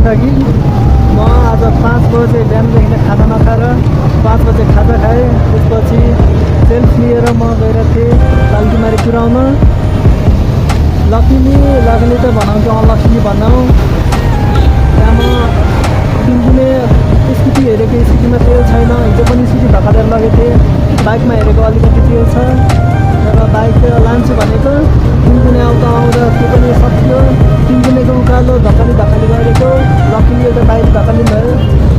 जिन्दगी। म आज 5 बजे बिहानदेखि खाजा नखाएर 5 बजे खाजा खाएँ। त्यसपछि सेल्फ लिएर म गएर थिएँ लालकुमारी पुऱ्याउन। लक्ष्मी त भनौँ कि लक्ष्मी भनौँ। त्यहाँ म तिनकुने स्कुटी हेरेको, स्कुटीमा तेल छैन। हिजो पनि स्कुटी धक्काएर लगेको थिएँ, बाइकमा हेरेको अलिकति तेल छ। तर बाइक लान्छु भनेको तिनकुने आउँदा त्यो पनि सकियो। तिनकुनेको उकालो धक्काली गरेको, लक्ष्मी एउटा बाइक धक्काली भयो।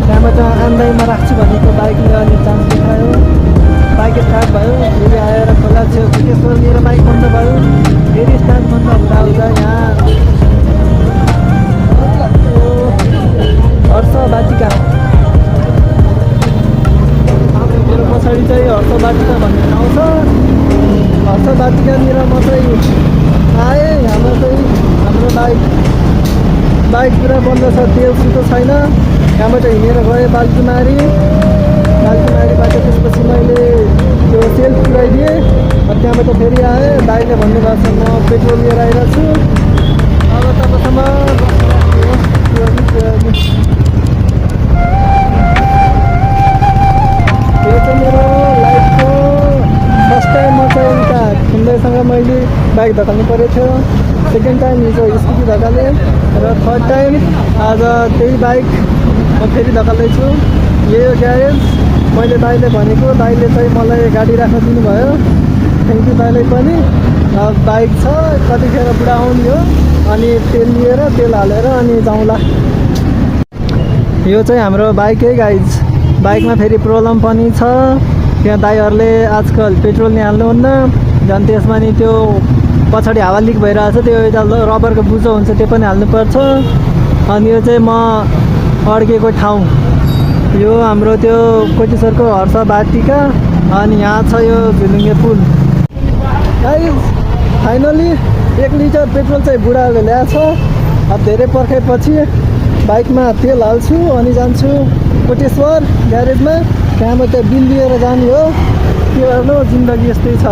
त्यहाँबाट आन्दाईमा राख्छु भनेको बाइकले अलिक चान्स देखायो, बाइक स्टार्ट भयो। फेरि आएर खोला छेउ त्यसमा मेरो बाइक बन्द भयो। फेरि स्टार्ट बन्द हुँदा यहाँ हर्ष बाटिका, मेरो पछाडि चाहिँ हर्ष बाटिका भन्ने ठाउँ छ। हर्ष बाटिकानिर म चाहिँ आएँ। हाम्रो बाइक पुरा बन्द छ, तेल सुतो छैन। त्यहाँबाट हिँडेर गएँ बाल्कुमारीबाट। त्यसपछि मैले त्यो सेल्फ पुऱ्याइदिएँ। त्यहाँबाट फेरि आएँ। दाइले भन्नुभएको छ म पेट्रोल लिएर आइरहेको छु। अब तपाईँसँग यो चाहिँ मेरो लाइफको फर्स्ट टाइम म चाहिँ उता खुम्दैसँग मैले बाइक धकाल्नु परेको थियो। सेकेन्ड टाइम हिजो स्कुटी धकालेँ र थर्ड टाइम आज त्यही बाइक म फेरि धकाल्दैछु। यही हो ग्यारेज। मैले दाइले भनेको, दाइले चाहिँ मलाई गाडी राख्न दिनुभयो। थ्याङ्क यू दाइलाई पनि। बाइक छ, कतिखेर बुढा आउने हो अनि तेल लिएर तेल हालेर अनि जाउँला। यो चाहिँ हाम्रो बाइक है गाइज। बाइकमा फेरि प्रब्लम पनि छ। त्यहाँ दाइहरूले आजकल पेट्रोल नि हाल्नुहुन्न, झन् त्यसमा नि त्यो पछाडि हावा लिक भइरहेछ, त्यो एउटा रबरको बुझो हुन्छ त्यो पनि हाल्नुपर्छ। अनि यो चाहिँ म अड्केको ठाउँ, यो हाम्रो त्यो कोटेश्वरको हर्ष बाटिका। अनि यहाँ छ यो झुलुङ्गे पुल। गाइज फाइनली 1 लिटर पेट्रोल चाहिँ बुढाले ल्याएको छ। अब धेरै पर्खाइपछि बाइकमा तेल हाल्छु अनि जान्छु कोटेश्वर ग्यारेजमा। त्यहाँबाट बिल लिएर जाने हो। के गर्नु, जिन्दगी यस्तै छ।